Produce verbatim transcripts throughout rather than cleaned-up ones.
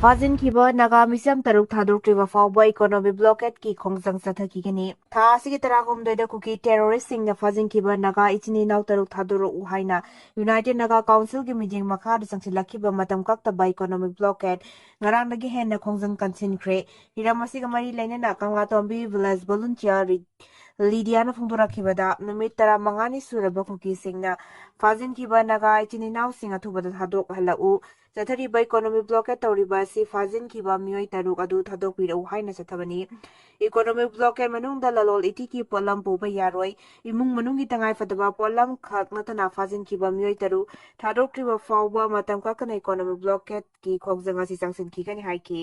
ꯐꯥꯖꯤꯟꯈꯤꯕ ꯅꯥꯒꯥ ꯃꯤꯆꯝ ꯇꯔꯨꯛ ꯊꯥꯗꯣꯛꯇ꯭ꯔꯤꯕ ꯐꯥꯎꯕ economic blockade ꯀꯤ ꯈꯣꯡꯖꯪ ꯆꯠꯊꯈꯤꯒꯅꯤ꯫ ꯊꯥ ꯑꯁꯤꯒꯤ ꯇꯔꯥꯍꯨꯝꯗꯣꯏꯗ ꯀꯨꯀꯤ terrorist ꯁꯤꯡꯅ ꯐꯥꯖꯤꯟꯈꯤꯕ ꯅꯥꯒꯥ ꯏꯆꯤꯟ ꯏꯅꯥꯎ ꯇꯔꯨꯛ ꯊꯥꯗꯣꯔꯛꯎ ꯍꯥꯏꯅ United Naga Council ꯒꯤ ꯃꯤꯠꯌꯦꯡ ꯃꯈꯥꯗ ꯆꯪꯁꯤꯜꯂꯛꯈꯤꯕ ꯃꯇꯝ ꯀꯛꯇꯕ economic blockade ꯉꯔꯥꯡꯗꯒꯤ ꯍꯦꯟꯅ ꯈꯣꯡꯖꯪ ꯀꯟꯁꯤꯟꯈ꯭ꯔꯦ꯫ ꯍꯤꯔꯝ ꯑꯁꯤꯒ ꯃꯔꯤ ꯂꯩꯅꯅ ꯀꯪꯂꯥꯇꯣꯝꯕꯤ village volunteer ꯔꯤ-, ꯂꯤꯗꯤꯌꯥꯅ ꯐꯣꯡꯗꯣꯔꯛꯈꯤꯕꯗ, ꯅꯨꯃꯤꯠ ꯇꯔꯥꯃꯉꯥꯅꯤ ꯁꯨꯔꯕ ꯀꯨꯀꯤꯁꯤꯡꯅ ꯐꯥꯖꯤꯟꯈꯤꯕ ꯅꯥꯒꯥ ꯏꯆꯤꯟ ꯏꯅꯥꯎꯁꯤꯡ ꯑꯊꯨꯕꯗ ꯊꯥꯗꯣꯛꯍꯜꯂꯛꯎ꯫ ꯆꯠꯊꯔꯤꯕ economic blockade ꯇꯧꯔꯤꯕ ꯑꯁꯤ ꯐꯥꯖꯤꯟꯈꯤꯕ ꯃꯤꯑꯣꯏ ꯇꯔꯨꯛ ꯑꯗꯨ ꯊꯥꯗꯣꯛꯄꯤꯔꯛꯎ ꯍꯥꯏꯅ ꯆꯠꯊꯕꯅꯤ꯫ Economic blockade ꯃꯅꯨꯡꯗ ꯂꯂꯣꯜ ꯏꯇꯤꯛꯀꯤ ꯄꯣꯠꯂꯝ ꯄꯨꯕ ꯌꯥꯔꯣꯏ꯫ ꯏꯃꯨꯡ ꯃꯅꯨꯡꯒꯤ ꯇꯉꯥꯏ ꯐꯗꯕ ꯄꯣꯠꯂꯝ ꯈꯛ ꯅꯠꯇꯅ ꯐꯥꯖꯤꯟꯈꯤꯕ ꯃꯤꯑꯣꯏ ꯇꯔꯨꯛ ꯊꯥꯗꯣꯛꯇ꯭ꯔꯤꯕ ꯐꯥꯎꯕ ꯃꯇꯝ ꯀꯛꯇꯅ economic blockade ꯀꯤ ꯈꯣꯡꯖꯪ ꯑꯁꯤ ꯆꯪꯁꯤꯟꯈꯤꯒꯅꯤ ꯍꯥꯏꯈꯤ꯫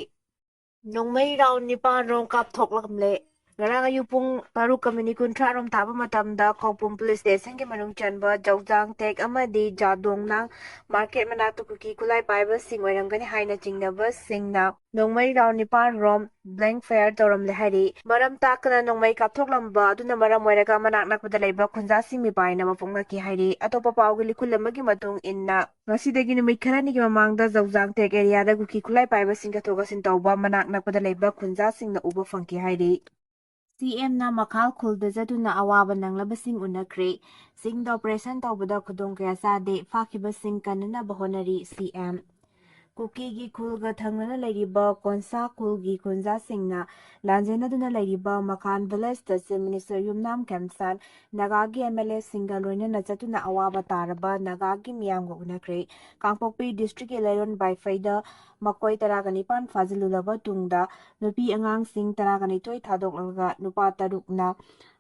ꯅꯣꯡꯃꯩ round ꯅꯤꯄꯥꯟ ꯔꯣꯝ ꯀꯥꯞꯊꯣꯛꯂꯝꯂꯦ꯫ ꯉꯔꯥꯡ ꯑꯌꯨꯛ ꯄꯨꯡ ꯇꯔꯨꯛꯀ ꯃꯤꯅꯤꯠ ꯀꯨꯟꯊ꯭ꯔꯥ ꯔꯣꯝ ꯇꯥꯕ ꯃꯇꯝꯗ ꯈꯧꯄꯨꯝ police station ꯒꯤ ꯃꯅꯨꯡ ꯆꯟꯕ ꯖꯧꯖꯥꯡ ꯇꯦꯛ ꯑꯃꯗꯤ ꯖꯥꯗꯣꯡꯅꯥꯡ market ꯃꯅꯥꯛꯇ ꯀꯨꯀꯤ ꯈꯨꯠꯂꯥꯏ ꯄꯥꯏꯕꯁꯤꯡ ꯑꯣꯏꯔꯝꯒꯅꯤ ꯍꯥꯏꯅ ꯆꯤꯡꯅꯕꯁꯤꯡꯅ ꯅꯣꯡꯃꯩ round ꯅꯤꯄꯥꯟ ꯔꯣꯝ blank fire ꯇꯧꯔꯝꯂꯦ ꯍꯥꯏꯔꯤ꯫ ꯃꯔꯝ ꯇꯥꯛꯇꯅ ꯅꯣꯡꯃꯩ ꯀꯥꯞꯊꯣꯛꯂꯝꯕ ꯑꯗꯨꯅ ꯃꯔꯝ ꯑꯣꯏꯔꯒ ꯃꯅꯥꯛ ꯅꯛꯄꯗ ꯂꯩꯕ ꯈꯨꯟꯖꯥꯁꯤꯡ ꯃꯤꯄꯥꯏꯅꯕ ꯄꯣꯛꯅꯈꯤ ꯍꯥꯏꯔꯤ꯫ ꯑꯇꯣꯞꯄ ꯄꯥꯎꯒꯤ ꯂꯤꯈꯨꯜ ꯑꯃꯒꯤ ꯃꯇꯨꯡ ꯏꯟꯅ, ꯉꯁꯤꯗꯒꯤ ꯅꯨꯃꯤꯠ ꯈꯔꯅꯤꯒꯤ ꯃꯃꯥꯡꯗ ꯖꯧꯖꯥꯡ ꯇꯦꯛ area ꯗ ꯀꯨꯀꯤ ꯈꯨꯠꯂꯥꯏ ꯄꯥꯏꯕꯁꯤꯡ ꯆꯠꯊꯣꯛ ꯆꯠꯁꯤꯟ ꯇꯧꯕ ꯃꯅꯥꯛ ꯅꯛꯄꯗ ꯂꯩꯕ ꯈꯨꯟꯖꯥꯁꯤꯡꯅ ꯎꯕ ꯐꯪꯈꯤ ꯍꯥꯏꯔꯤ꯫ ꯁꯤ ꯑꯦꯝꯅ ꯃꯈꯥꯜ ꯈꯨꯜꯗ ꯆꯠꯇꯨꯅ ꯑꯋꯥꯕ ꯅꯪꯂꯕꯁꯤꯡ ꯎꯅꯈ꯭ꯔꯦ꯫ ꯆꯤꯡꯗ operation ꯇꯧꯕꯗ ꯈꯨꯗꯣꯡ ꯀꯌꯥ ꯆꯥꯗꯦ, ꯐꯥꯈꯤꯕꯁꯤꯡ ꯀꯟꯅꯅꯕ ꯍꯣꯠꯅꯔꯤ, ꯁꯤ ꯑꯦꯝ꯫ ꯀꯨꯀꯤꯒꯤ ꯈꯨꯜꯒ ꯊꯪꯅꯅ ꯂꯩꯔꯤꯕ ꯀꯣꯟꯁꯥ ꯈꯨꯜꯒꯤ ꯈꯨꯟꯖꯥꯁꯤꯡꯅ ꯂꯥꯟꯖꯦꯟꯅꯗꯨꯅ ꯂꯩꯔꯤꯕ ꯃꯈꯥꯟ village ꯇ Chief Minister ꯌꯨꯝꯅꯥꯝ ꯈꯦꯝꯆꯥꯟ, ꯅꯥꯒꯥꯒꯤ ꯑꯦꯝ ꯑꯦꯜ ꯑꯦꯁꯤꯡꯒ ꯂꯣꯏꯅꯅ ꯆꯠꯇꯨꯅ ꯑꯋꯥꯕ ꯇꯥꯔꯕ ꯅꯥꯒꯥꯒꯤ ꯃꯤꯌꯥꯝꯒ ꯎꯅꯈ꯭ꯔꯦ꯫ ꯀꯥꯡꯄꯣꯛꯄꯤ district ꯀꯤ ꯂꯩꯔꯣꯟ ꯕꯥꯏꯐꯩꯗ ꯃꯈꯣꯏ ꯇꯔꯥꯒ ꯅꯤꯄꯥꯟ ꯐꯥꯖꯤꯜꯂꯨꯔꯕ ꯇꯨꯡꯗ, ꯅꯨꯄꯤ ꯑꯉꯥꯡꯁꯤꯡ ꯇꯔꯥꯒ ꯅꯤꯊꯣꯏ ꯊꯥꯗꯣꯛꯂꯒ ꯅꯨꯄꯥ ꯇꯔꯨꯛꯅ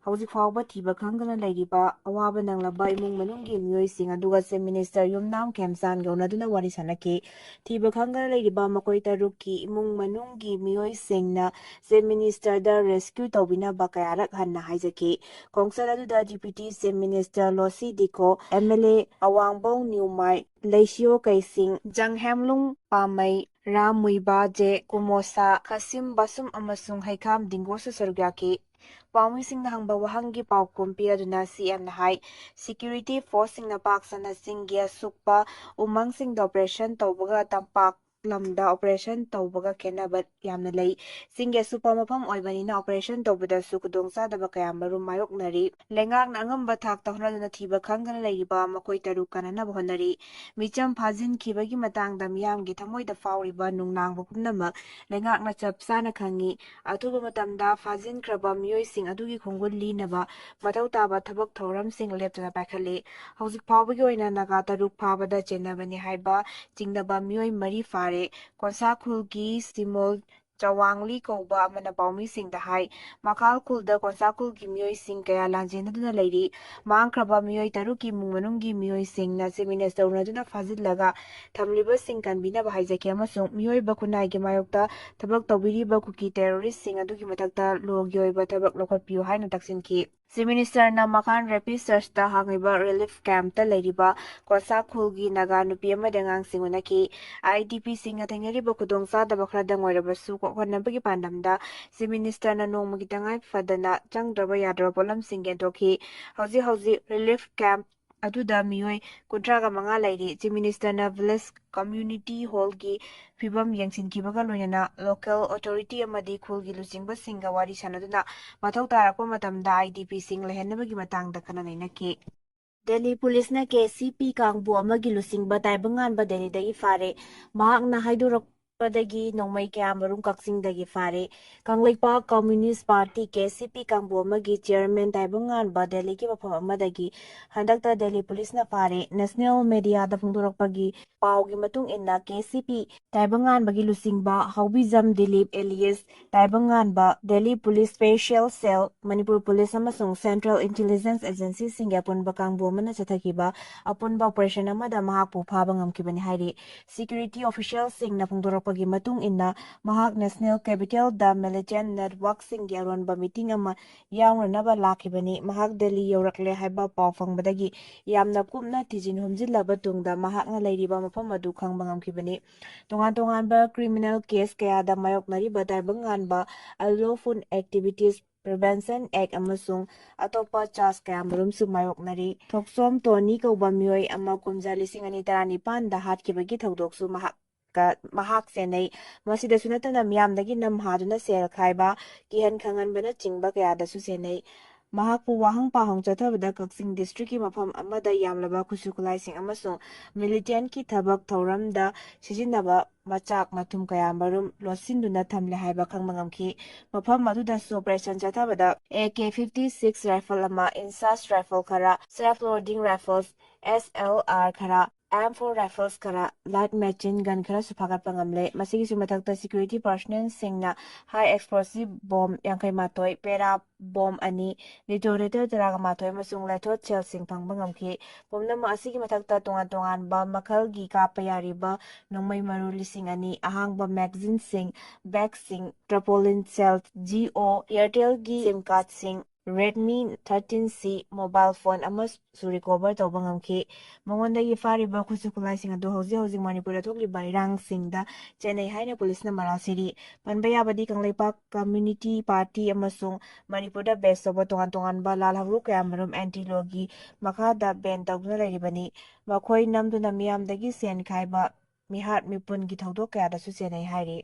ꯍꯧꯖꯤꯛ ꯐꯥꯎꯕ ꯊꯤꯕ ꯈꯪꯗꯅ ꯂꯩꯔꯤꯕ ꯑꯋꯥꯕ ꯅꯪꯂꯕ ꯏꯃꯨꯡ ꯃꯅꯨꯡꯒꯤ ꯃꯤꯑꯣꯏꯁꯤꯡ ꯑꯗꯨꯒ Chief Minister ꯌꯨꯝꯅꯥꯝ ꯈꯦꯝꯆꯥꯟꯒ ꯎꯅꯗꯨꯅ ꯋꯥꯔꯤ ꯁꯥꯟꯅꯈꯤ꯫ ꯊꯤꯕ ꯈꯪꯗꯅ ꯂꯩꯔꯤꯕ ꯃꯈꯣꯏ ꯇꯔꯨꯛꯀꯤ ꯏꯃꯨꯡ ꯃꯅꯨꯡꯒꯤ ꯃꯤꯑꯣꯏꯁꯤꯡꯅ Chief Minister ꯗ rescue ꯇꯧꯕꯤꯅꯕ ꯀꯌꯥꯔꯛ ꯍꯟꯅ ꯍꯥꯏꯖꯈꯤ꯫ ꯈꯣꯡꯆꯠ ꯑꯗꯨꯗ Deputy Chief Minister Losii Dikho, M L A Awangbow Newmai, Leishiyo Keishing, Janghemlung Panmei, Ram Muivah, J Kumosha, Khashim Vashum ꯑꯃꯁꯨꯡ ꯍꯩꯈꯥꯝ ꯗꯤꯡꯒꯣꯁꯨ ꯁꯔꯨꯛ ꯌꯥꯈꯤ꯫ ꯄꯥꯎꯃꯤꯁꯤꯡꯅ ꯍꯪꯕ ꯋꯥꯍꯪꯒꯤ ꯄꯥꯎꯈꯨꯝ ꯄꯤꯔꯗꯨꯅ ꯁꯤ ꯑꯦꯝꯅ ꯍꯥꯏ, security force ꯁꯤꯡꯅ ꯄꯥꯛ ꯁꯟꯅ ꯆꯤꯡꯒꯤ ꯑꯁꯨꯛꯄ ꯎꯃꯪꯁꯤꯡꯗ operation ꯇꯧꯕꯒ ꯇꯝꯄꯥꯛ ꯂꯝꯗ operation ꯇꯧꯕꯒ ꯈꯦꯠꯅꯕ ꯌꯥꯝꯅ ꯂꯩ꯫ ꯆꯤꯡꯒꯤ ꯑꯁꯨꯞꯄ ꯃꯐꯝ ꯑꯣꯏꯕꯅꯤꯅ operation ꯇꯧꯕꯗꯁꯨ ꯈꯨꯗꯣꯡꯆꯥꯗꯕ ꯀꯌꯥ ꯃꯔꯨꯝ ꯃꯥꯌꯣꯛꯅꯔꯤ꯫ ꯂꯩꯉꯥꯛꯅ ꯑꯉꯝꯕ ꯊꯥꯛꯇ ꯍꯣꯠꯅꯗꯨꯅ ꯊꯤꯕ ꯈꯪꯗꯅ ꯂꯩꯔꯤꯕ ꯃꯈꯣꯏ ꯇꯔꯨꯛ ꯀꯟꯅꯅꯕ ꯍꯣꯠꯅꯔꯤ꯫ ꯃꯤꯆꯝ ꯐꯥꯖꯤꯟꯈꯤꯕꯒꯤ ꯃꯇꯥꯡꯗ ꯃꯤꯌꯥꯝꯒꯤ ꯊꯃꯣꯏꯗ ꯐꯥꯎꯔꯤꯕ ꯅꯨꯡꯅꯥꯡꯕ ꯄꯨꯝꯅꯃꯛ ꯂꯩꯉꯥꯛꯅ ꯆꯞ ꯆꯥꯅ ꯈꯪꯏ꯫ ꯑꯊꯨꯕ ꯃꯇꯝꯗ ꯐꯥꯖꯤꯟꯈ꯭ꯔꯕ ꯃꯤꯑꯣꯏꯁꯤꯡ ꯑꯗꯨꯒꯤ ꯈꯣꯡꯒꯨꯜ ꯂꯤꯅꯕ ꯃꯊꯧ ꯇꯥꯕ ꯊꯕꯛ ꯊꯧꯔꯝꯁꯤꯡ ꯂꯦꯞꯇꯅ ꯄꯥꯏꯈꯠꯂꯤ꯫ ꯍꯧꯖꯤꯛ ꯐꯥꯎꯕꯒꯤ ꯑꯣꯏꯅ ꯅꯥꯒꯥ ꯇꯔꯨꯛ ꯐꯥꯕꯗ ꯆꯦꯟꯅꯕꯅꯤ ꯍꯥꯏꯕ ꯆꯤꯡꯅꯕ ꯃꯤꯑꯣꯏ ꯃꯔꯤ ꯐꯥꯔꯦ꯫ ꯀꯣꯟꯁꯥ ꯈꯨꯜꯒꯤ ꯁꯤꯃꯣꯜ ꯆꯋꯥꯡꯂꯤ ꯀꯧꯕ ꯑꯃꯅ ꯄꯥꯎꯃꯤꯁꯤꯡꯗ ꯍꯥꯏ, ꯃꯈꯥꯜ ꯈꯨꯜꯗ ꯀꯣꯟꯁꯥ ꯈꯨꯜꯒꯤ ꯃꯤꯑꯣꯏꯁꯤꯡ ꯀꯌꯥ ꯂꯥꯟꯖꯦꯟꯅꯗꯨꯅ ꯂꯩꯔꯤ꯫ ꯃꯥꯡꯈ꯭ꯔꯕ ꯃꯤꯑꯣꯏ ꯇꯔꯨꯛꯀꯤ ꯏꯃꯨꯡ ꯃꯅꯨꯡꯒꯤ ꯃꯤꯑꯣꯏꯁꯤꯡꯅ ꯆꯤꯞ ꯃꯤꯅꯤꯁꯇꯔ ꯎꯅꯗꯨꯅ ꯐꯥꯖꯤꯜꯂꯒ ꯊꯝꯂꯤꯕꯁꯤꯡ ꯀꯟꯕꯤꯅꯕ ꯍꯥꯏꯖꯈꯤ ꯑꯃꯁꯨꯡ ꯃꯤꯑꯣꯏꯕ ꯈꯨꯟꯅꯥꯏꯒꯤ ꯃꯥꯌꯣꯛꯇ ꯊꯕꯛ ꯇꯧꯕꯤꯔꯤꯕ ꯀꯨꯀꯤ ꯇꯦꯔꯣꯔꯤꯁꯁꯤꯡ ꯑꯗꯨꯒꯤ ꯃꯊꯛꯇ ꯂꯣꯒꯤ ꯑꯣꯏꯕ ꯊꯕꯛ ꯂꯧꯈꯠꯄꯤꯌꯨ ꯍꯥꯏꯅ ꯇꯛꯁꯤꯟꯈꯤ꯫ ꯆꯤꯞ ꯃꯤꯅꯤꯁꯇꯔꯅ ꯃꯈꯥꯟ ꯔꯦꯄꯤꯁ ꯆꯔꯆꯇ ꯍꯥꯡꯂꯤꯕ ꯔꯤꯂꯤꯐ ꯀꯦꯝꯞꯇ ꯂꯩꯔꯤꯕ ꯀꯣꯟꯁꯥ ꯈꯨꯜꯒꯤ ꯅꯥꯒꯥ ꯅꯨꯄꯤ ꯑꯃꯗꯤ ꯑꯉꯥꯡꯁꯤꯡ ꯎꯅꯈꯤ꯫ IDPꯁꯤꯡꯅ ꯊꯦꯡꯅꯔꯤꯕ ꯈꯨꯗꯣꯡꯆꯥꯗꯕ ꯈꯔꯗꯪ ꯑꯣꯏꯔꯕꯁꯨ ꯀꯣꯛꯍꯟꯅꯕꯒꯤ ꯄꯥꯟꯗꯝꯗ ꯆꯤꯞ ꯃꯤꯅꯤꯁꯇꯔꯅ ꯅꯣꯡꯃꯒꯤ ꯇꯉꯥꯏ ꯐꯗꯅ ꯆꯪꯗ꯭ꯔꯕ ꯌꯥꯗ꯭ꯔꯕ ꯄꯣꯠꯂꯝꯁꯤꯡ ꯌꯦꯟꯊꯣꯛꯈꯤ꯫ ꯍꯧꯖꯤꯛ ꯍꯧꯖꯤꯛ ꯔꯤꯂꯤꯐ ꯀꯦꯝꯞ ꯑꯗꯨꯗ ꯃꯤꯑꯣꯏ ꯀꯨꯟꯊ꯭ꯔꯥꯒ ꯃꯉꯥ ꯂꯩꯔꯤ꯫ ꯆꯤꯞ ꯃꯤꯅꯤꯁꯇꯔꯅ ꯚꯤꯂꯦꯖ ꯀꯝꯃ꯭ꯌꯨꯅꯤꯇꯤ ꯍꯣꯜꯒꯤ ꯐꯤꯕꯝ ꯌꯦꯡꯁꯤꯟꯈꯤꯕꯒ ꯂꯣꯏꯅꯅ ꯂꯣꯀꯦꯜ ꯑꯣꯊꯣꯔꯤꯇꯤ ꯑꯃꯗꯤ ꯈꯨꯜꯒꯤ ꯂꯨꯆꯤꯡꯕꯁꯤꯡꯒ ꯋꯥꯔꯤ ꯁꯥꯟꯅꯗꯨꯅ ꯃꯊꯧ ꯇꯥꯔꯛꯄ ꯃꯇꯝꯗ IDPꯁꯤꯡ ꯂꯩꯍꯟꯅꯕꯒꯤ ꯃꯇꯥꯡꯗ ꯈꯟꯅ ꯅꯩꯅꯈꯤ꯫ ꯗꯦꯜꯂꯤ ꯄꯨꯂꯤꯁꯅ KCP ꯀꯥꯡꯕꯨ ꯑꯃꯒꯤ ꯂꯨꯆꯤꯡꯕ ꯇꯥꯏꯕꯪꯉꯥꯟꯕ ꯗꯦꯜꯂꯤꯗꯒꯤ ꯐꯥꯔꯦ꯫ ꯃꯍꯥꯛꯅ ꯍꯥꯏꯗꯣꯔꯛꯄꯗꯒꯤ ꯅꯣꯡꯃꯩ ꯀꯌꯥꯃꯔꯨꯝ ꯀꯛꯆꯤꯡꯗꯒꯤ ꯐꯥꯔꯦ꯫ ꯀꯪꯂꯩꯄꯥꯛ ꯀꯝꯃ꯭ꯌꯨꯅꯤꯁ꯭ꯠ ꯄꯥꯔꯇꯤ, KCP ꯀꯥꯡꯕꯨ ꯑꯃꯒꯤ ꯆꯤꯌꯔꯃꯦꯟ ꯇꯥꯏꯕꯪꯉꯥꯟꯕ ꯗꯦꯜꯂꯤꯒꯤ ꯃꯐꯝ ꯑꯃꯗꯒꯤ ꯍꯟꯗꯛꯇ ꯗꯦꯜꯂꯤ ꯄꯨꯂꯤꯁꯅ ꯐꯥꯔꯦ꯫ ꯅꯦꯁꯅꯦꯜ ꯃꯦꯗꯤꯌꯥꯗ ꯐꯣꯡꯗꯣꯔꯛꯄꯒꯤ ꯄꯥꯎꯒꯤ ꯃꯇꯨꯡ ꯏꯟꯅ, KCP ꯇꯥꯏꯕꯪꯉꯥꯟꯕꯒꯤ ꯂꯨꯆꯤꯡꯕ Haobijam Dilip alias Taibangnganba Delhi police, special cell, Manipur police ꯑꯃꯁꯨꯡ ꯁꯦꯟꯇ꯭ꯔꯦꯜ ꯏꯟꯇꯦꯂꯤꯖꯦꯟꯁ ꯑꯦꯖꯦꯟꯁꯤꯁꯤꯡꯒꯤ ꯑꯄꯨꯟꯕ ꯀꯥꯡꯕꯨ ꯑꯃꯅ ꯆꯠꯊꯈꯤꯕ ꯑꯄꯨꯟꯕ ꯑꯣꯄꯔꯦꯁꯟ ꯑꯃꯗ ꯃꯍꯥꯛꯄꯨ ꯐꯥꯕ ꯉꯝꯈꯤꯕꯅꯤ ꯍꯥꯏꯔꯤ꯫ ꯁꯦꯀ꯭ꯌꯨꯔꯤꯇꯤ ꯑꯣꯐꯤꯁꯤꯌꯦꯜꯁꯤꯡꯅ ꯐꯣꯡꯗꯣꯔꯛꯄꯒꯤ ꯃꯇꯨꯡ ꯏꯟꯅ, ꯃꯍꯥꯛ ꯅꯦꯁꯅꯦꯜ ꯀꯦꯄꯤꯇꯦꯜꯗ ꯃꯤꯂꯤꯇꯦꯟꯠ ꯅꯦꯠꯋꯥꯔꯛꯁꯤꯡꯒꯤ ꯑꯔꯣꯟꯕ ꯃꯤꯇꯤꯡ ꯑꯃ ꯌꯥꯎꯅꯅꯕ ꯂꯥꯛꯈꯤꯕꯅꯤ꯫ ꯃꯍꯥꯛ ꯗꯦꯜꯂꯤ ꯌꯧꯔꯛꯂꯦ ꯍꯥꯏꯕ ꯄꯥꯎ ꯐꯪꯕꯗꯒꯤ ꯌꯥꯝꯅ ꯀꯨꯞꯅ ꯊꯤꯖꯤꯟ ꯍꯨꯝꯖꯤꯜꯂꯕ ꯇꯨꯡꯗ ꯃꯍꯥꯛꯅ ꯂꯩꯔꯤꯕ ꯃꯐꯝ ꯑꯗꯨ ꯈꯪꯕ ꯉꯝꯈꯤꯕꯅꯤ꯫ ꯇꯣꯉꯥꯟ ꯇꯣꯉꯥꯟꯕ ꯀ꯭ꯔꯤꯃꯤꯅꯦꯜ ꯀꯦꯁ ꯀꯌꯥꯗ ꯃꯥꯌꯣꯛꯅꯔꯤꯕ ꯇꯥꯏꯕꯪꯉꯥꯟꯕ ꯑꯟꯂꯣꯐꯨꯜ ꯑꯦꯛꯇꯤꯚꯤꯇꯤꯁ ꯄ꯭ꯔꯤꯚꯦꯟꯁꯟ ꯑꯦꯛ ꯑꯃꯁꯨꯡ ꯑꯇꯣꯞꯄ ꯆꯥꯔꯖ ꯀꯌꯥꯃꯔꯨꯝꯁꯨ ꯃꯥꯌꯣꯛꯅꯔꯤ꯫ ꯊꯣꯛꯆꯣꯝ ꯇꯣꯅꯤ ꯀꯧꯕ ꯃꯤꯑꯣꯏ ꯑꯃ ꯀꯨꯝꯖꯥ ꯂꯤꯁꯤꯡ ꯑꯅꯤ ꯇꯔꯥꯅꯤꯄꯥꯟꯗ ꯍꯥꯠꯈꯤꯕꯒꯤ ꯊꯧꯗꯣꯛꯁꯨ ꯃꯍꯥꯛ ꯃꯍꯥꯛ ꯆꯦꯟꯅꯩ꯫ ꯃꯁꯤꯗꯁꯨ ꯅꯠꯇꯅ ꯃꯤꯌꯥꯝꯗꯒꯤ ꯅꯝ ꯍꯥꯗꯨꯅ ꯁꯦꯜ ꯈꯥꯏꯕ, ꯀꯤꯍꯟ ꯈꯪꯍꯟꯕꯅꯆꯤꯡꯕ ꯀꯌꯥꯗꯁꯨ ꯆꯦꯟꯅꯩ꯫ ꯃꯍꯥꯛꯄꯨ ꯋꯥꯍꯪ ꯄꯥꯎꯍꯪ ꯆꯠꯊꯕꯗ ꯀꯛꯆꯤꯡ district ꯀꯤ ꯃꯐꯝ ꯑꯃꯗ ꯌꯥꯝꯂꯕ ꯈꯨꯠꯁꯨ ꯈꯨꯠꯂꯥꯏꯁꯤꯡ ꯑꯃꯁꯨꯡ militant ꯀꯤ ꯊꯕꯛ ꯊꯧꯔꯝꯗ ꯁꯤꯖꯤꯟꯅꯕ ꯃꯆꯥꯛ ꯃꯊꯨꯝ ꯀꯌꯥ ꯃꯔꯨꯝ ꯂꯣꯠꯁꯤꯟꯗꯨꯅ ꯊꯝꯂꯦ ꯍꯥꯏꯕ ꯈꯪꯕ ꯉꯝꯈꯤ꯫ ꯃꯐꯝ ꯑꯗꯨꯗꯁꯨ operation ꯆꯠꯊꯕꯗ A K fifty six rifle ꯑꯃ, INSAS rifle ꯈꯔ, self loading rifles, S L R ꯈꯔ, M four rifles ꯈꯔ, light machine gun ꯈꯔꯁꯨ ꯐꯥꯒꯠꯄ ꯉꯝꯂꯦ꯫ ꯃꯁꯤꯒꯤꯁꯨ ꯃꯊꯛꯇ security personnel ꯁꯤꯡꯅ high explosive bomb ꯌꯥꯡꯈꯩ ꯃꯥꯊꯣꯏ, para bomb ꯑꯅꯤ, detonator ꯇꯔꯥꯃꯥꯊꯣꯏ ꯑꯃꯁꯨꯡ lethal shell ꯁꯤꯡ ꯐꯪꯕ ꯉꯝꯈꯤ꯫ ꯄꯨꯝꯅꯃꯛ ꯑꯁꯤꯒꯤ ꯃꯊꯛꯇ ꯇꯣꯉꯥꯟ ꯇꯣꯉꯥꯟꯕ ꯃꯈꯜꯒꯤ ꯀꯥꯞꯄ ꯌꯥꯔꯤꯕ ꯅꯣꯡꯃꯩ ꯃꯔꯨ ꯂꯤꯁꯤꯡ ꯑꯅꯤ, ꯑꯍꯥꯡꯕ magazine ꯁꯤꯡ, bag ꯁꯤꯡ, tarpaulin shells, Jio, Airtel ꯒꯤ SIM card ꯁꯤꯡ, Redmi thirteen C mobile phone ꯑꯃꯁꯨ recover ꯇꯧꯕ ꯉꯝꯈꯤ꯫ ꯃꯉꯣꯟꯗꯒꯤ ꯐꯥꯔꯤꯕ ꯈꯨꯠꯁꯨ ꯈꯨꯠꯂꯥꯏꯁꯤꯡ ꯑꯗꯨ ꯍꯧꯖꯤꯛ ꯍꯧꯖꯤꯛ ꯃꯅꯤꯄꯨꯔꯗ ꯊꯣꯛꯂꯤꯕ ꯏꯔꯥꯡꯁꯤꯡꯗ ꯆꯦꯟꯅꯩ ꯍꯥꯏꯅ ꯄꯨꯂꯤꯁꯅ ꯃꯔꯥꯜ ꯁꯤꯔꯤ꯫ ꯄꯟꯕ ꯌꯥꯕꯗꯤ ꯀꯪꯂꯩꯄꯥꯛ Community Party ꯑꯃꯁꯨꯡ ꯃꯅꯤꯄꯨꯔꯗ base ꯇꯧꯕ ꯇꯣꯉꯥꯟ ꯇꯣꯉꯥꯟꯕ ꯂꯥꯜ ꯍꯧꯔꯨꯛ ꯀꯌꯥꯃꯔꯨꯝ anti law ꯒꯤ ꯃꯈꯥꯗ ban ꯇꯧꯗꯨꯅ ꯂꯩꯔꯤꯕꯅꯤ꯫ ꯃꯈꯣꯏ ꯅꯝꯗꯨꯅ ꯃꯤꯌꯥꯝꯗꯒꯤ ꯁꯦꯟ ꯈꯥꯏꯕ, ꯃꯤꯍꯥꯠ ꯃꯤꯄꯨꯟꯒꯤ ꯊꯧꯗꯣꯛ ꯀꯌꯥꯗꯁꯨ ꯆꯦꯟꯅꯩ ꯍꯥꯏꯔꯤ꯫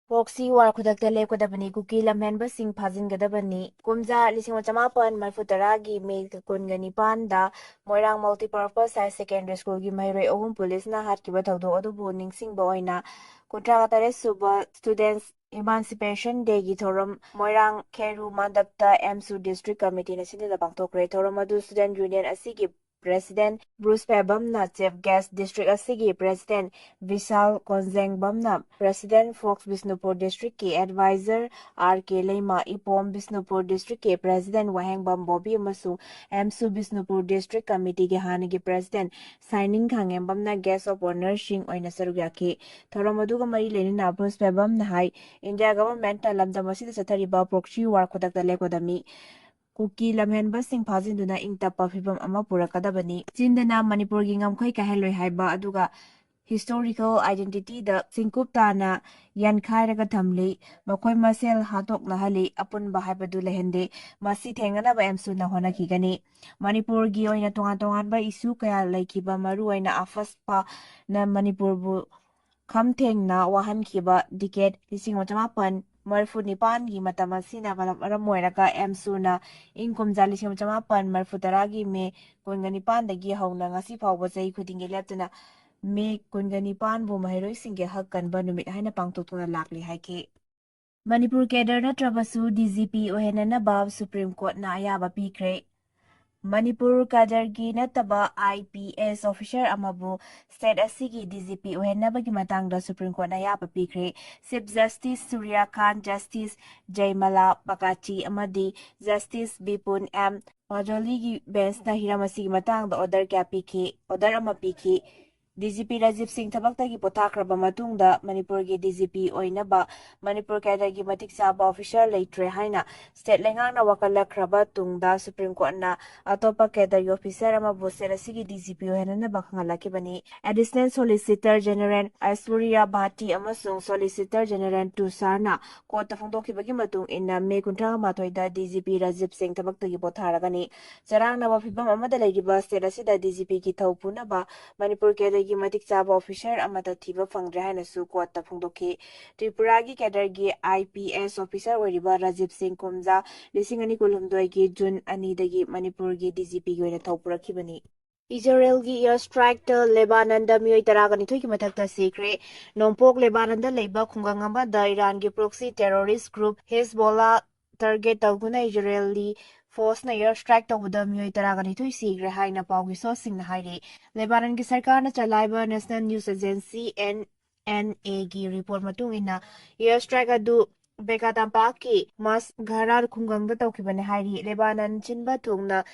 Proxy war ꯈꯨꯗꯛꯇ ꯂꯦꯞꯀꯗꯕꯅꯤ꯫ ꯀꯨꯀꯤ ꯂꯝꯍꯦꯟꯕꯁꯤꯡ ꯐꯥꯖꯤꯟꯒꯗꯕꯅꯤ꯫ ꯀꯨꯝꯖꯥ ꯂꯤꯁꯤꯡ ꯑꯃ ꯆꯃꯥꯄꯟ ꯃꯔꯤꯐꯨ ꯇꯔꯥꯒꯤ May ꯀꯨꯟꯒ ꯅꯤꯄꯥꯟꯗ ꯃꯣꯏꯔꯥꯡ Multipurpose Higher Secondary School ꯒꯤ ꯃꯍꯩꯔꯣꯏ ꯑꯍꯨꯝ ꯄꯨꯂꯤꯁꯅ ꯍꯥꯠꯈꯤꯕ ꯊꯧꯗꯣꯛ ꯑꯗꯨꯕꯨ ꯅꯤꯡꯁꯤꯡꯕ ꯑꯣꯏꯅ ꯀꯨꯟꯊ꯭ꯔꯥ ꯇꯔꯦꯠ ꯁꯨꯕ Students Emancipation Day ꯒꯤ ꯊꯧꯔꯝ ꯃꯣꯏꯔꯥꯡ ꯈꯦꯔꯨ ꯃꯟꯗꯞꯇ AMSU District Committee ꯅ ꯁꯤꯟꯗꯨꯅ ꯄꯥꯡꯊꯣꯛꯈ꯭ꯔꯦ꯫ ꯊꯧꯔꯝ ꯑꯗꯨ Student Union ꯑꯁꯤꯒꯤ President ꯕ꯭ꯔꯨꯁ ꯄꯦꯕꯝꯅ chief guest, district ꯑꯁꯤꯒꯤ President ꯕꯤꯁꯥꯜ ꯀꯣꯟꯖꯦꯡꯕꯝꯅ President, Fox ꯕꯤꯁꯅꯨꯄꯨꯔ District ꯀꯤ Advisor R K Leima, Ipom Bishnupur District ꯀꯤ President ꯋꯥꯍꯦꯡꯕꯝ ꯕꯣꯕꯤ ꯑꯃꯁꯨꯡ AMSU ꯕꯤꯁꯅꯨꯄꯨꯔ District Committee ꯒꯤ ꯍꯥꯟꯅꯒꯤ President ꯁꯥꯏꯅꯤꯡ ꯈꯥꯡꯉꯦꯝꯕꯝꯅ guest of honour ꯁꯤꯡ ꯑꯣꯏꯅ ꯁꯔꯨꯛ ꯌꯥꯈꯤ꯫ ꯊꯧꯔꯝ ꯑꯗꯨꯒ ꯃꯔꯤ ꯂꯩꯅꯅ ꯕ꯭ꯔꯨꯁ ꯄꯦꯕꯝꯅ ꯍꯥꯏ, India Government ꯅ ꯂꯝꯗꯝ ꯑꯁꯤꯗ ꯆꯠꯊꯔꯤꯕ proxy war ꯈꯨꯗꯛꯇ ꯂꯦꯞꯀꯗꯕꯅꯤ꯫ ꯀꯨꯀꯤ ꯂꯝꯍꯦꯟꯕꯁꯤꯡ ꯐꯥꯖꯤꯟꯗꯨꯅ ꯏꯪ ꯇꯞꯄ ꯐꯤꯕꯝ ꯑꯃ ꯄꯨꯔꯛꯀꯗꯕꯅꯤ꯫ ꯆꯤꯟꯗꯅ ꯃꯅꯤꯄꯨꯔꯒꯤ ꯉꯝꯈꯩ ꯀꯥꯏꯍꯜꯂꯣꯏ ꯍꯥꯏꯕ, ꯑꯗꯨꯒ historical identity ꯗ ꯆꯤꯡꯀꯨꯞ ꯇꯥꯅ ꯌꯥꯟꯈꯥꯏꯔꯒ ꯊꯝꯂꯤ꯫ ꯃꯈꯣꯏ ꯃꯁꯦꯜ ꯍꯥꯠꯇꯣꯛꯅꯍꯜꯂꯤ꯫ ꯑꯄꯨꯟꯕ ꯍꯥꯏꯕꯗꯨ ꯂꯩꯍꯟꯗꯦ꯫ ꯃꯁꯤ ꯊꯦꯡꯅꯅꯕ AMSU ꯅ ꯍꯣꯠꯅꯈꯤꯒꯅꯤ꯫ ꯃꯅꯤꯄꯨꯔꯒꯤ ꯑꯣꯏꯅ ꯇꯣꯉꯥꯟ ꯇꯣꯉꯥꯟꯕ issue ꯀꯌꯥ ꯂꯩꯈꯤꯕ, ꯃꯔꯨꯑꯣꯏꯅ AFSPA ꯅ ꯃꯅꯤꯄꯨꯔꯕꯨ ꯈꯝ ꯊꯦꯡꯅ ꯋꯥꯍꯟꯈꯤꯕ decade ꯂꯤꯁꯤꯡ ꯑꯃ ꯆꯃꯥꯄꯟ ꯃꯔꯤꯐꯨ ꯅꯤꯄꯥꯟꯒꯤ ꯃꯇꯝ ꯑꯁꯤꯅ ꯃꯔꯝ ꯑꯣꯏꯔꯒ ꯑꯦꯝꯁꯨꯅ ꯏꯪ ꯀꯨꯝꯖꯥ ꯂꯤꯁꯤꯡ ꯑꯃ ꯆꯃꯥꯄꯟ ꯃꯔꯤꯐꯨ ꯇꯔꯥꯒꯤ ꯃꯦ ꯀꯨꯟꯒ ꯅꯤꯄꯥꯟꯗꯒꯤ ꯍꯧꯅ ꯉꯁꯤ ꯐꯥꯎꯕ ꯆꯍꯤ ꯈꯨꯗꯤꯡꯒꯤ ꯂꯦꯞꯇꯅ ꯃꯦ ꯀꯨꯟꯒ ꯅꯤꯄꯥꯟꯕꯨ ꯃꯍꯩꯔꯣꯏꯁꯤꯡꯒꯤ ꯍꯛ ꯀꯟꯕ ꯅꯨꯃꯤꯠ ꯍꯥꯏꯅ ꯄꯥꯡꯊꯣꯛꯇꯨꯅ ꯂꯥꯛꯂꯤ ꯍꯥꯏꯈꯤ꯫ ꯃꯅꯤꯄꯨꯔ cadre ꯅꯠꯇ꯭ꯔꯕꯁꯨ D G P ꯑꯣꯏꯍꯟꯅꯅꯕ Supreme Courtꯅ ꯑꯌꯥꯕ ꯄꯤꯈ꯭ꯔꯦ꯫ ꯃꯅꯤꯄꯨꯔ cadreꯒꯤ ꯅꯠꯇꯕ I P S officer ꯑꯃꯕꯨ state ꯑꯁꯤꯒꯤ D G P ꯑꯣꯏꯍꯟꯅꯕꯒꯤ ꯃꯇꯥꯡꯗ Supreme Courtꯅ ꯑꯌꯥꯕ ꯄꯤꯈ꯭ꯔꯦ꯫ Chief Justice ꯁꯨꯔ꯭ꯌꯀꯥꯟ, Justice ꯖꯌꯃꯂꯥ ꯕꯒꯥꯆꯤ ꯑꯃꯗꯤ Justice ꯕꯤꯄꯨꯟ ꯑꯦꯝ ꯃꯥꯖꯣꯂꯤꯒꯤ benchꯅ ꯍꯤꯔꯝ ꯑꯁꯤꯒꯤ ꯃꯇꯥꯡꯗ order ꯀꯌꯥ ꯄꯤꯈꯤ, order ꯑꯃ ꯄꯤꯈꯤ꯫ D G P ꯔꯥꯖꯤꯕ ꯁꯤꯡ ꯊꯕꯛꯇꯒꯤ ꯄꯣꯊꯥꯈ꯭ꯔꯕ ꯃꯇꯨꯡꯗ ꯃꯅꯤꯄꯨꯔꯒꯤ D G P ꯑꯣꯏꯅꯕ ꯃꯅꯤꯄꯨꯔ cadreꯒꯤ ꯃꯇꯤꯛ ꯆꯥꯕ officer ꯂꯩꯇ꯭ꯔꯦ ꯍꯥꯏꯅ state ꯂꯩꯉꯥꯛꯅ ꯋꯥꯀꯠꯂꯛꯈ꯭ꯔꯕ ꯇꯨꯡꯗ Supreme Courtꯅ ꯑꯇꯣꯞꯄ cadreꯒꯤ officer ꯑꯃꯕꯨ state ꯑꯁꯤꯒꯤ D G P ꯑꯣꯏꯍꯟꯅꯅꯕ ꯈꯪꯍꯜꯂꯛꯈꯤꯕꯅꯤ꯫ Additional Solicitor General ꯑꯥꯏꯁꯣꯔꯤꯌꯥ ꯚꯥꯇꯤ ꯑꯃꯁꯨꯡ Solicitor General ꯇꯨꯁꯥꯔꯅ courtꯇ ꯐꯣꯡꯗꯣꯛꯈꯤꯕꯒꯤ ꯃꯇꯨꯡ ꯏꯟꯅ ꯃꯦ ꯀꯨꯟꯊ꯭ꯔꯥ ꯃꯥꯊꯣꯏꯗ D G P ꯔꯥꯖꯤꯕ ꯁꯤꯡ ꯊꯕꯛꯇꯒꯤ ꯄꯣꯊꯥꯔꯒꯅꯤ꯫ ꯆꯔꯥꯡꯅꯕ ꯐꯤꯚꯝ ꯑꯃꯗ ꯂꯩꯔꯤꯕ state ꯑꯁꯤꯗ D G Pꯒꯤ ꯊꯧ ꯄꯨꯅꯕ ꯃꯅꯤꯄꯨꯔ cadreꯒꯤ ꯃꯇꯤꯛ ꯆꯥꯕ officer ꯑꯃꯠꯇ ꯊꯤꯕ ꯐꯪꯗ꯭ꯔꯦ ꯍꯥꯏꯅꯁꯨ courtꯇ ꯐꯣꯡꯗꯣꯛꯈꯤ꯫ ꯇ꯭ꯔꯤꯄꯨꯔꯥꯒꯤ cadreꯒꯤ I P S officer ꯑꯣꯏꯔꯤꯕ ꯔꯥꯖꯤꯕ ꯁꯤꯡ ꯀꯨꯝꯖꯥ ꯂꯤꯁꯤꯡ ꯑꯅꯤ ꯀꯨꯟꯍꯨꯝꯗꯣꯏꯒꯤ June ꯑꯅꯤꯗꯒꯤ ꯃꯅꯤꯄꯨꯔꯒꯤ D G Pꯒꯤ ꯑꯣꯏꯅ ꯊꯧ ꯄꯨꯔꯛꯈꯤꯕꯅꯤ꯫ ꯏꯖꯔꯦꯜꯒꯤ air strikeꯇ ꯂꯦꯕꯥꯅꯟꯗ ꯃꯤꯑꯣꯏ ꯇꯔꯥꯒ ꯅꯤꯊꯣꯏꯒꯤ ꯃꯊꯛꯇ ꯁꯤꯈ꯭ꯔꯦ꯫ ꯅꯣꯡꯄꯣꯛ ꯂꯦꯕꯥꯅꯟꯗ ꯂꯩꯕ ꯈꯨꯡꯒꯪ ꯑꯃꯗ ꯏꯔꯥꯟꯒꯤ proxy terrorist group ꯍꯤꯖꯕꯣꯂꯥ target ꯇꯧꯗꯨꯅ ꯏꯖꯔꯦꯜꯒꯤ forceꯅ air strike ꯇꯧꯕꯗ ꯃꯤꯑꯣꯏ ꯇꯔꯥꯒ ꯅꯤꯊꯣꯏ ꯁꯤꯈ꯭ꯔꯦ ꯍꯥꯏꯅ ꯄꯥꯎꯒꯤ sourceꯁꯤꯡꯅ ꯍꯥꯏꯔꯤ꯫ ꯂꯦꯕꯥꯅꯟꯒꯤ ꯁꯔꯀꯥꯔꯅ ꯆꯂꯥꯏꯕ National News Agency, N N Aꯒꯤ report ꯃꯇꯨꯡ ꯏꯟꯅ, air strike ꯑꯗꯨ ꯕꯦꯀꯥ ꯇꯝꯄꯥꯛꯀꯤ ꯃꯥꯁ ꯘꯔꯥꯔ ꯈꯨꯡꯒꯪꯗ ꯇꯧꯈꯤꯕꯅꯤ ꯍꯥꯏꯔꯤ꯫ ꯂꯦꯕꯥꯅꯟ ꯁꯤꯟꯕ ꯊꯨꯡꯅ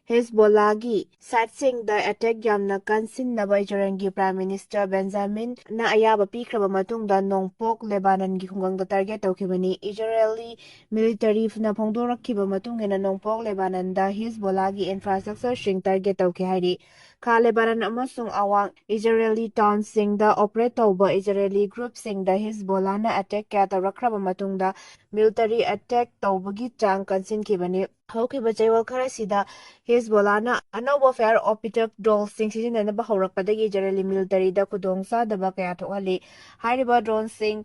ꯍꯤꯖꯕꯣꯂꯥꯒꯤ siteꯁꯤꯡꯗ attack ꯌꯥꯝꯅ ꯀꯟꯁꯤꯟꯅꯕ ꯏꯖꯔꯦꯜꯒꯤ Prime Minister ꯕꯦꯟꯖꯥꯃꯤꯟꯅ ꯑꯌꯥꯕ ꯄꯤꯈ꯭ꯔꯕ ꯃꯇꯨꯡꯗ ꯅꯣꯡꯄꯣꯛ ꯂꯦꯕꯥꯅꯟꯒꯤ ꯈꯨꯡꯒꯪꯗ target ꯇꯧꯈꯤꯕꯅꯤ꯫ ꯏꯖꯔꯦꯜꯒꯤ militaryꯅ ꯐꯣꯡꯗꯣꯔꯛꯈꯤꯕ ꯃꯇꯨꯡ ꯏꯟꯅ ꯅꯣꯡꯄꯣꯛ ꯂꯦꯕꯥꯅꯟꯗ ꯍꯤꯖꯕꯣꯂꯥꯒꯤ infrastructureꯁꯤꯡ target ꯇꯧꯈꯤ ꯍꯥꯏꯔꯤ꯫ ꯈꯥ ꯂꯦꯕꯥꯅꯟ ꯑꯃꯁꯨꯡ ꯑꯋꯥꯡ ꯏꯖꯔꯦꯂꯤ townꯁꯤꯡꯗ operate ꯇꯧꯕ ꯏꯖꯔꯦꯂꯤ groupꯁꯤꯡꯗ ꯍꯤꯖꯕꯣꯂꯥꯅ attack ꯀꯌꯥ ꯇꯧꯔꯛꯈ꯭ꯔꯕ ꯃꯇꯨꯡꯗ military attack ꯇꯧꯕꯒꯤ ꯆꯥꯡ ꯀꯟꯁꯤꯟꯈꯤꯕꯅꯤ꯫ ꯍꯧꯈꯤꯕ ꯆꯌꯣꯜ ꯈꯔꯁꯤꯗ ꯍꯤꯖꯕꯣꯂꯥꯅ ꯑꯅꯧꯕ fire optic droneꯁꯤꯡ ꯁꯤꯖꯤꯟꯅꯅꯕ ꯍꯧꯔꯛꯄꯗꯒꯤ ꯏꯖꯔꯦꯂꯤ militaryꯗ ꯈꯨꯗꯣꯡꯆꯥꯗꯕ ꯀꯌꯥ ꯊꯣꯛꯍꯜꯂꯤ꯫ ꯍꯥꯏꯔꯤꯕ droneꯁꯤꯡ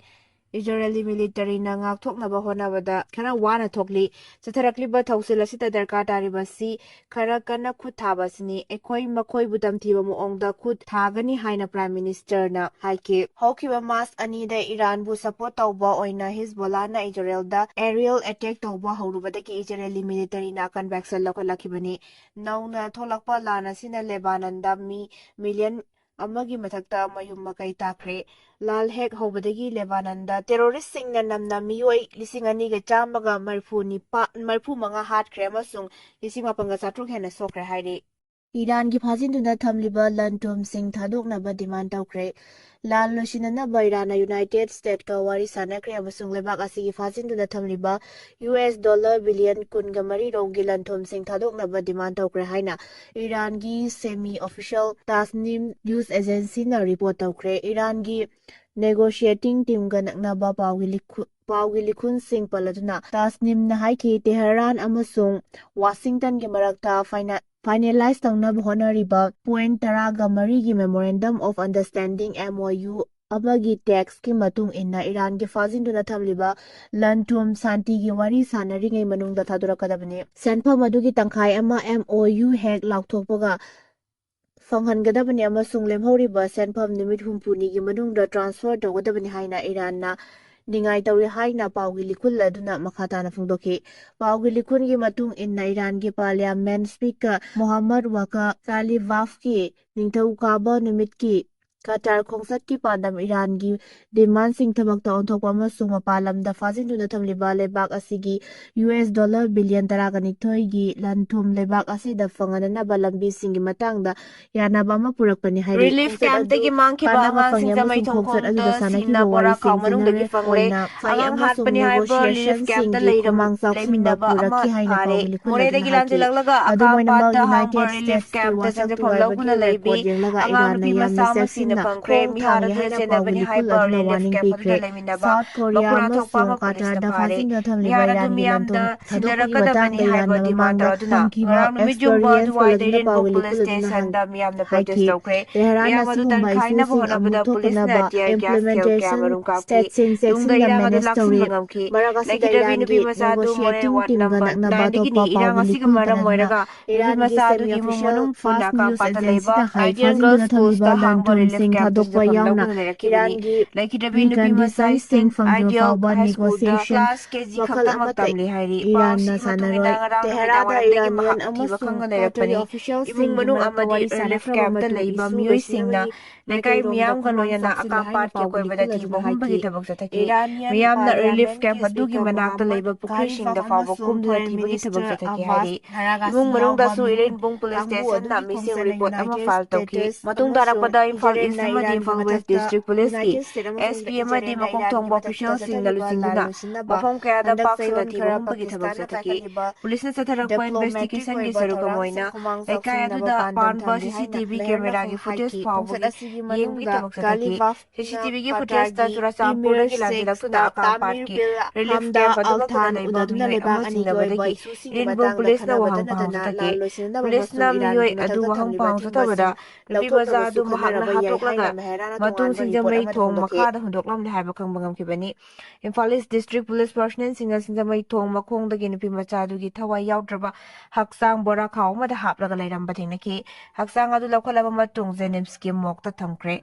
ꯏꯖꯔꯦꯂꯤ militaryꯅ ꯉꯥꯛꯊꯣꯛꯅꯕ ꯍꯣꯠꯅꯕꯗ ꯈꯔ ꯋꯥꯅ ꯊꯣꯛꯂꯤ꯫ ꯆꯠꯊꯔꯛꯂꯤꯕ ꯊꯧꯁꯤꯜ ꯑꯁꯤꯗ ꯗꯔꯀꯥꯔ ꯇꯥꯔꯤꯕꯁꯤ ꯈꯔ ꯀꯟꯅ ꯈꯨꯠ ꯊꯥꯕ ꯑꯁꯤꯅꯤ꯫ ꯑꯩꯈꯣꯏ ꯃꯈꯣꯏꯕꯨ ꯇꯝꯊꯤꯕ ꯃꯑꯣꯡꯗ ꯈꯨꯠ ꯊꯥꯒꯅꯤ ꯍꯥꯏꯅ Prime Ministerꯅ ꯍꯥꯏꯈꯤ꯫ ꯍꯧꯈꯤꯕ March ꯑꯅꯤꯗ ꯏꯔꯥꯟꯕꯨ support ꯇꯧꯕ ꯑꯣꯏꯅ ꯍꯤꯖꯕꯣꯂꯥꯅ ꯏꯖꯔꯦꯜꯗ aerial attack ꯇꯧꯕ ꯍꯧꯔꯨꯕꯗꯒꯤ ꯏꯖꯔꯦꯂꯤ militaryꯅ ꯑꯀꯟꯕ action ꯂꯧꯈꯠꯂꯛꯈꯤꯕꯅꯤ꯫ ꯅꯧꯅ ꯊꯣꯛꯂꯛꯄ ꯂꯥꯟ ꯑꯁꯤꯅ ꯂꯦꯕꯥꯅꯟꯗ ꯃꯤ million ꯑꯃꯒꯤ ꯃꯊꯛꯇ ꯃꯌꯨꯝ ꯃꯀꯩ ꯇꯥꯈ꯭ꯔꯦ꯫ ꯂꯥꯟ ꯍꯦꯛ ꯍꯧꯕꯗꯒꯤ ꯂꯦꯕꯥꯅꯟꯗ terroristꯁꯤꯡꯅ ꯅꯝꯅ ꯃꯤꯑꯣꯏ ꯂꯤꯁꯤꯡ ꯑꯅꯤꯒ ꯆꯥꯝꯃꯒ ꯃꯔꯤꯐꯨ ꯅꯤꯄꯥꯟ, ꯃꯔꯤꯐꯨ ꯃꯉꯥ ꯍꯥꯠꯈ꯭ꯔꯦ ꯑꯃꯁꯨꯡ ꯂꯤꯁꯤꯡ ꯃꯥꯄꯟꯒ ꯆꯥꯇ꯭ꯔꯨꯛ ꯍꯦꯟꯅ ꯁꯣꯛꯈ꯭ꯔꯦ ꯍꯥꯏꯔꯤ꯫ ꯏꯔꯥꯟꯒꯤ ꯐꯥꯖꯤꯟꯗꯨꯅ ꯊꯝꯂꯤꯕ ꯂꯟ ꯊꯨꯝꯁꯤꯡ ꯊꯥꯗꯣꯛꯅꯕ demand ꯇꯧꯈ꯭ꯔꯦ꯫ ꯂꯥꯟ ꯂꯣꯏꯁꯤꯟꯅꯅꯕ ꯏꯔꯥꯟꯅ United Statesꯀ ꯋꯥꯔꯤ ꯁꯥꯟꯅꯈ꯭ꯔꯦ ꯑꯃꯁꯨꯡ ꯂꯩꯕꯥꯛ ꯑꯁꯤꯒꯤ ꯐꯥꯖꯤꯟꯗꯨꯅ ꯊꯝꯂꯤꯕ US dollar billion ꯀꯨꯟꯒ ꯃꯔꯤ ꯔꯣꯝꯒꯤ ꯂꯟ ꯊꯨꯝꯁꯤꯡ ꯊꯥꯗꯣꯛꯅꯕ demand ꯇꯧꯈ꯭ꯔꯦ ꯍꯥꯏꯅ ꯏꯔꯥꯟꯒꯤ semi official Tasnim news agencyꯅ report ꯇꯧꯈ꯭ꯔꯦ꯫ ꯏꯔꯥꯟꯒꯤ negotiating teamꯒ ꯅꯛꯅꯕ ꯄꯥꯎꯒꯤ ꯂꯤꯈꯨ-, ꯄꯥꯎꯒꯤ ꯂꯤꯈꯨꯟꯁꯤꯡ ꯄꯜꯂꯗꯨꯅ Tasnimꯅ ꯍꯥꯏꯈꯤ, ꯇꯦꯍꯔꯥꯟ ꯑꯃꯁꯨꯡ ꯋꯥꯁꯤꯡꯇꯟꯒꯤ ꯃꯔꯛꯇ ꯐꯥꯏꯅ-, finalize ꯇꯧꯅꯕ ꯍꯣꯠꯅꯔꯤꯕ point ꯇꯔꯥꯒ ꯃꯔꯤꯒꯤ Memorandum of Understanding, MOU, ꯑꯃꯒꯤ textꯀꯤ ꯃꯇꯨꯡ ꯏꯟꯅ ꯏꯔꯥꯟꯒꯤ ꯐꯥꯖꯤꯟꯗꯨꯅ ꯊꯝꯂꯤꯕ ꯂꯟ ꯊꯨꯝ ꯁꯥꯟꯇꯤꯒꯤ ꯋꯥꯔꯤ ꯁꯥꯟꯅꯔꯤꯉꯩ ꯃꯅꯨꯡꯗ ꯊꯥꯗꯣꯔꯛꯀꯗꯕꯅꯤ꯫ ꯁꯦꯟꯐꯝ ꯑꯗꯨꯒꯤ ꯇꯪꯈꯥꯏ ꯑꯃ MOU ꯍꯦꯛ ꯂꯥꯎꯊꯣꯛꯄꯒ ꯐꯪꯍꯟꯒꯗꯕꯅꯤ ꯑꯃꯁꯨꯡ ꯂꯦꯝꯍꯧꯔꯤꯕ ꯁꯦꯟꯐꯝ ꯅꯨꯃꯤꯠ ꯍꯨꯝꯐꯨꯅꯤꯒꯤ ꯃꯅꯨꯡꯗ transfer ꯇꯧꯒꯗꯕꯅꯤ ꯍꯥꯏꯅ ꯏꯔꯥꯟꯅ ꯅꯤꯡꯉꯥꯏ ꯇꯧꯔꯤ ꯍꯥꯏꯅ ꯄꯥꯎꯒꯤ ꯂꯤꯈꯨꯜ ꯑꯗꯨꯅ ꯃꯈꯥ ꯇꯥꯅ ꯐꯣꯡꯗꯣꯛꯈꯤ꯫ ꯄꯥꯎꯒꯤ ꯂꯤꯈꯨꯜꯒꯤ ꯃꯇꯨꯡ ꯏꯟꯅ ꯏꯔꯥꯟꯒꯤ Parliament Speaker ꯃꯣꯍꯝꯃꯗ ꯋꯥꯀꯥ ꯁꯥꯂꯤꯕꯥꯐꯀꯤ ꯅꯤꯡꯊꯧꯀꯥꯕ ꯅꯨꯃꯤꯠꯀꯤ ꯀꯇꯥꯔ ꯈꯣꯡꯆꯠꯀꯤ ꯄꯥꯟꯗꯝ ꯏꯔꯥꯟꯒꯤ demandꯁꯤꯡ ꯊꯕꯛꯇ ꯑꯣꯟꯊꯣꯛꯄ ꯑꯃꯁꯨꯡ ꯃꯄꯥꯟ ꯂꯝꯗ ꯐꯥꯖꯤꯟꯗꯨꯅ ꯊꯝꯂꯤꯕ ꯂꯩꯕꯥꯛ ꯑꯁꯤꯒꯤ US dollar billion ꯇꯔꯥꯒ ꯅꯤꯊꯣꯏꯒꯤ ꯂꯟ ꯊꯨꯝ ꯂꯩꯕꯥꯛ ꯑꯁꯤꯗ ꯐꯪꯍꯟꯅꯅꯕ ꯂꯝꯕꯤꯁꯤꯡꯒꯤ ꯃꯇꯥꯡꯗ ꯌꯥꯅꯕ ꯑꯃ ꯄꯨꯔꯛꯄꯅꯤ ꯍꯥꯏꯔꯤ꯫ Relief campꯇꯒꯤ ꯃꯥꯡꯈꯤꯕ ꯑꯉꯥꯡꯁꯤꯡ ꯆꯃꯩ ꯊꯣꯡꯈꯣꯡꯗ ꯁꯤꯅ ꯕꯣꯔꯥ ꯈꯥꯎ ꯃꯅꯨꯡꯗꯒꯤ ꯐꯪꯂꯦ꯫ ꯑꯉꯥꯡ ꯍꯥꯠꯄꯅꯤ ꯍꯥꯏꯕ relief campꯇ ꯂꯩꯔꯝ-, ꯂꯩꯃꯤꯟꯅꯕ ꯑꯃ ꯐꯥꯔꯦ꯫ ꯃꯣꯔꯦꯗꯒꯤ ꯂꯥꯟꯖꯦꯜꯂꯛꯂꯒ ꯑꯀꯥꯝꯄꯥꯠꯇ ꯍꯥꯝꯕ relief campꯇ ꯆꯪꯖꯐꯝ ꯂꯧꯗꯨꯅ ꯂꯩꯕꯤ ꯑꯉꯥꯡ ꯅꯨꯄꯤ ꯃꯆꯥ ꯑꯃ ꯁꯤꯅ ꯐꯪꯈ꯭ꯔꯦ꯫ ꯃꯤꯍꯥꯔ ꯑꯗꯨꯗ ꯆꯦꯟꯅꯕꯅꯤ ꯍꯥꯏꯕ ꯔꯤꯂꯤꯐ ꯀꯦꯝꯞ ꯑꯗꯨꯗ ꯂꯩꯃꯤꯟꯅꯕ ꯃꯈꯨꯔꯥ ꯊꯣꯛꯄ ꯑꯃ ꯄꯨꯂꯤꯁꯅ ꯐꯥꯔꯦ꯫ ꯃꯤꯍꯥꯔ ꯑꯗꯨ ꯃꯤꯌꯥꯝꯗ ꯁꯤꯟꯅꯔꯛꯀꯗꯕꯅꯤ ꯍꯥꯏꯕ ꯗꯤꯃꯥꯟ ꯇꯧꯔꯗꯨꯅ ꯉꯔꯥꯡ ꯅꯨꯃꯤꯠ ꯌꯨꯝꯗ ꯊꯤꯟꯅꯔꯛꯀꯗꯕꯅꯤ ꯍꯥꯏꯕ ꯗꯤꯃꯥꯟ ꯇꯧꯔꯗꯨꯅ ꯉꯔꯥꯡ ꯅꯨꯃꯤꯠ ꯌꯨꯝꯕ ꯑꯗꯨꯋꯥꯏꯗ ꯏꯔꯦꯟꯕꯨꯡ ꯄꯨꯂꯤꯁ ꯁ꯭ꯇꯦꯁꯟꯗ ꯃꯤꯌꯥꯝꯅ ꯄ꯭ꯔꯣꯇꯦꯁ ꯇꯧꯈ꯭ꯔꯦ꯫ ꯃꯤꯌꯥꯝ ꯑꯗꯨ ꯇꯟꯈꯥꯏꯅꯕ ꯍꯣꯠꯅꯕꯗ ꯄꯨꯂꯤꯁꯅ ꯇꯤꯌꯔ ꯒ꯭ꯌꯥꯁ ꯁꯦꯜ ꯀꯌꯥꯃꯔꯨꯝ ꯀꯥꯞꯈꯤ꯫ ꯅꯨꯡꯗ ꯏꯔꯥꯡ ꯑꯗꯨ ꯂꯥꯛꯁꯤꯟꯕ ꯉꯝꯈꯤ꯫ ꯂꯩꯈꯤꯗ꯭ꯔꯕꯤ ꯅꯨꯄꯤ ꯃꯆꯥ ꯑꯗꯨ ꯃꯣꯔꯦ ꯋꯥꯔꯗ ꯅꯝꯕꯔ ꯅꯥꯏꯟꯗꯒꯤꯅꯤ꯫ ꯏꯔꯥꯡ ꯑꯁꯤꯒꯤ ꯃꯔꯝ ꯑꯣꯏꯔꯒ ꯅꯨꯄꯤ ꯃꯆꯥ ꯑꯗꯨꯒꯤ ꯏꯃꯨꯡ ꯃꯅꯨꯡ ꯄꯨꯟꯅ ꯑꯀꯥꯝ ꯄꯥꯠꯇ ꯂꯩꯕ ꯑꯥꯏꯗꯤꯌꯥ ꯒꯔꯜꯁ ꯁ꯭ꯀꯨꯜꯁꯇ ꯍꯥꯡꯕ ꯔꯤꯂꯤꯐ ꯀꯦꯝꯞꯇꯁꯨ ꯐꯝꯗꯨꯅ ꯂꯩꯔꯛꯈꯤꯕꯅꯤ꯫ ꯂꯩꯈꯤꯗ꯭ꯔꯕꯤ ꯅꯨꯄꯤ ꯃꯆꯥ ꯏꯁꯤꯡ ꯑꯥꯏꯗꯤꯌꯦꯜ ꯍꯥꯏ ꯁ꯭ꯀꯨꯜꯗ ꯀ꯭ꯂꯥꯁ ꯀꯦ ꯖꯤ ꯈꯛꯇꯃꯛ ꯇꯝꯂꯤ ꯍꯥꯏꯔꯤ꯫ ꯄꯥꯎ ꯑꯁꯤꯒꯤ ꯃꯇꯨꯡ ꯏꯟꯅ ꯉꯔꯥꯡ ꯅꯨꯃꯤꯗꯥꯡ ꯋꯥꯏꯔꯝꯗꯒꯤ ꯃꯍꯥꯛ ꯑꯀꯤꯕ ꯈꯪꯅ ꯂꯩꯔꯛꯄꯅꯤ꯫ ꯏꯃꯨꯡ ꯃꯅꯨꯡ ꯑꯃꯗꯤ ꯔꯤꯂꯤꯐ ꯀꯦꯝꯞꯇ ꯂꯩꯕ ꯃꯤꯑꯣꯏꯁꯤꯡꯅ ꯂꯩꯀꯥꯏ ꯃꯤꯌꯥꯝꯒ ꯂꯣꯏꯅꯅ ꯑꯀꯥꯝ ꯄꯥꯠꯀꯤ ꯑꯀꯣꯏꯕꯗ ꯊꯤꯕ ꯍꯨꯝꯕꯒꯤ ꯊꯕꯛ ꯆꯠꯊꯈꯤ꯫ ꯃꯤꯌꯥꯝꯅ ꯔꯤꯂꯤꯐ ꯀꯦꯝꯞ ꯑꯗꯨꯒꯤ ꯃꯅꯥꯛꯇ ꯂꯩꯕ ꯄꯨꯈ꯭ꯔꯤꯁꯤꯡꯗ ꯐꯥꯎꯕ ꯀꯨꯝꯗꯨꯅ ꯊꯤꯕꯒꯤ ꯊꯕꯛ ꯆꯠꯊꯈꯤ ꯍꯥꯏꯔꯤ꯫ ꯏꯃꯨꯡ ꯃꯅꯨꯡꯗꯁꯨ ꯏꯔꯦꯟꯕꯨꯡ ꯄꯨꯂꯤꯁ ꯁ꯭ꯇꯦꯁꯟꯅ ꯃꯤꯁꯤꯡ ꯔꯤꯄꯣꯔꯠ ꯑꯃ ꯐꯥꯏꯜ ꯇꯧꯈꯤ꯫ ꯃꯇꯨꯡ ꯇꯥꯔꯛꯄꯗ ꯏꯝꯐꯥꯜ ꯏꯁ ꯑꯃꯗꯤ ꯏꯝꯐꯥꯜ ꯋꯦꯁ ꯗꯤꯁꯇ꯭ꯔꯤꯛ ꯄꯨꯂꯤꯁꯀꯤ ꯑꯦꯁ ꯄꯤ ꯑꯃꯗꯤ ꯃꯀꯣꯛ ꯊꯣꯡꯕ ꯑꯣꯐꯤꯁꯤꯌꯦꯜꯁꯤꯡꯅ ꯂꯨꯆꯤꯡꯗꯨꯅ ꯃꯐꯝ ꯀꯌꯥꯗ ꯄꯥꯛ ꯁꯟꯅ ꯊꯤꯕ ꯍꯨꯝꯕꯒꯤ ꯊꯕꯛ ꯆꯠꯊꯈꯤ꯫ ꯄꯨꯂꯤꯁꯅ ꯆꯠꯊꯔꯛꯄ ꯏꯟꯚꯦꯁꯇꯤꯒꯦꯁꯟꯒꯤ ꯁꯔꯨꯛ ꯑꯃ ꯑꯣꯏꯅ ꯂꯩꯀꯥꯏ ꯑꯗꯨꯗ ꯄꯥꯟꯕ ꯁꯤ ꯁꯤ ꯇꯤ ꯚꯤ ꯀꯦꯃꯦꯔꯥꯒꯤ ꯐꯨꯇꯦꯖ ꯐꯥꯎꯕꯒꯤ ꯌꯦꯡꯕꯒꯤ ꯊꯕꯛ ꯆꯠꯊꯈꯤ꯫ ꯁꯤ ꯁꯤ ꯇꯤ ꯚꯤꯒꯤ ꯐꯨꯇꯦꯖꯇ ꯆꯨꯔꯥꯆꯥꯟꯄꯨꯔꯗꯒꯤ ꯂꯥꯟꯖꯦꯜꯂꯛꯇꯨꯅ ꯑꯀꯥꯝ ꯄꯥꯠꯀꯤ ꯔꯤꯂꯤꯐ ꯀꯦꯝꯞ ꯑꯗꯨꯃꯛꯇꯗ ꯂꯩꯕ ꯃꯤꯑꯣꯏ ꯑꯃ ꯆꯤꯡꯅꯕꯗꯒꯤ ꯏꯔꯦꯟꯕꯨꯡ ꯄꯨꯂꯤꯁꯅ ꯋꯥꯍꯪ ꯄꯥꯎꯍꯪ ꯆꯠꯊꯈꯤ꯫ ꯄꯨꯂꯤꯁꯅ ꯃꯤꯑꯣꯏ ꯑꯗꯨ ꯋꯥꯍꯪ ꯄꯥꯎꯍꯪ ꯆꯠꯊꯕꯗ ꯅꯨꯄꯤ ꯃꯆꯥ ꯑꯗꯨ ꯃꯍꯥꯛꯅ ꯍꯥꯠꯇꯣꯛꯂꯒ ꯃꯇꯨꯡ ꯁꯤꯡꯖꯃꯩ ꯊꯣꯡ ꯃꯈꯥꯗ ꯍꯨꯟꯗꯣꯛꯂꯝꯂꯦ ꯍꯥꯏꯕ ꯈꯪꯕ ꯉꯝꯈꯤꯕꯅꯤ꯫ ꯏꯝꯐꯥꯜ ꯏꯁ ꯗꯤꯁꯇ꯭ꯔꯤꯛ ꯄꯨꯂꯤꯁ ꯄꯔꯁꯅꯦꯜꯁꯤꯡꯅ ꯁꯤꯡꯖꯃꯩ ꯊꯣꯡ ꯃꯈꯣꯡꯗꯒꯤ ꯅꯨꯄꯤ ꯃꯆꯥ ꯑꯗꯨꯒꯤ ꯊꯋꯥꯏ ꯌꯥꯎꯗ꯭ꯔꯕ ꯍꯛꯆꯥꯡ ꯕꯣꯔꯥ ꯈꯥꯎ ꯑꯃꯗ ꯍꯥꯞꯂꯒ ꯂꯩꯔꯝꯕ ꯊꯦꯡꯅꯈꯤ꯫ ꯍꯛꯆꯥꯡ ꯑꯗꯨ ꯂꯧꯈꯠꯂꯕ ꯃꯇꯨꯡ ꯖꯦꯅꯤꯝꯁꯀꯤ ꯃꯣꯔꯒꯇ ꯊꯝꯈ꯭ꯔꯦ꯫